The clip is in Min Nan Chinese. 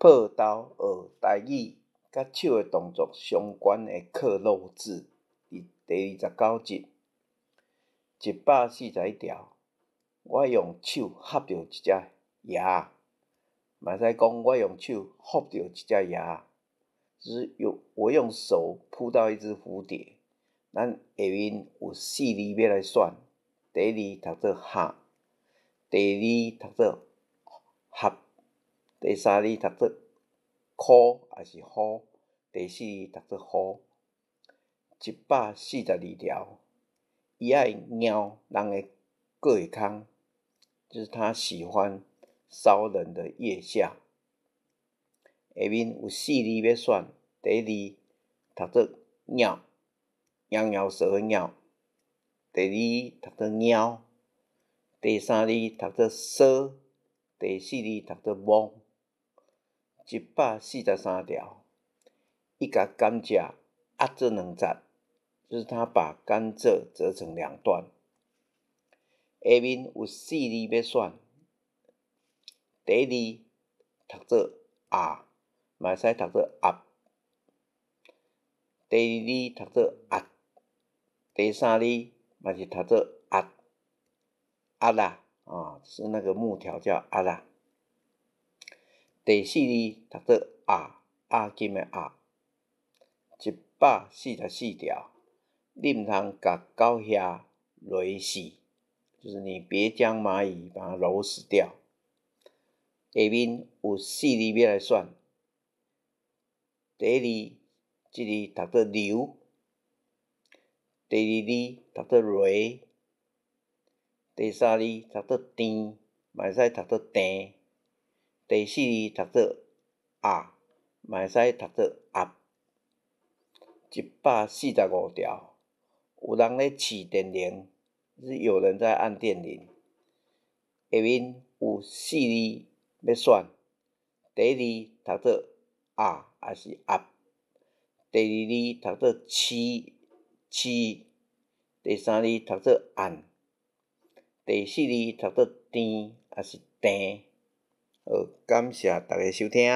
破豆學台語，佮手的動作相關的克漏字，佇第29集，141條，我用手合著一隻蛾，嘛會使講我用手撲著一隻蛾，就是用我用手撲到一隻蝴蝶。咱下面有四字欲來選，第一字讀做合，第二字讀做合，第三字讀做箍抑是呼，第四字讀做雨。142條，伊愛蟯人的粿空，就是他喜歡燒人的腋下。下面有四字欲選，第一字讀做蟯，蟯蟯趖的蟯；第二字讀做貓，第三字讀做趖，第四字讀做摸。143條，伊共甘蔗壓做兩節，就是他把甘蔗折成兩段。下面有四字欲選，第一字讀做鴨，嘛會使讀做鴨；第二字讀做壓，第三字嘛是讀做壓，壓啦，啊，是那個木條叫壓啦。第四字讀做鴨，押金的押。144條，你毋通共狗額躣死，就是你別將螞蟻把它揉死掉。下面有四字欲來選，第一字，這字讀做流，第二字讀做雷，第三字讀做甜，嘛會使讀做甜，第四字讀做鴨，嘛會使讀做鴨。145條，有人咧試電鈴，是有人在按電鈴。下面有四字欲選，第一字讀做鴨抑是鴨，第二字讀做試試，第三字讀做按，第四字讀做甜抑是甜。好，感謝大家收聽。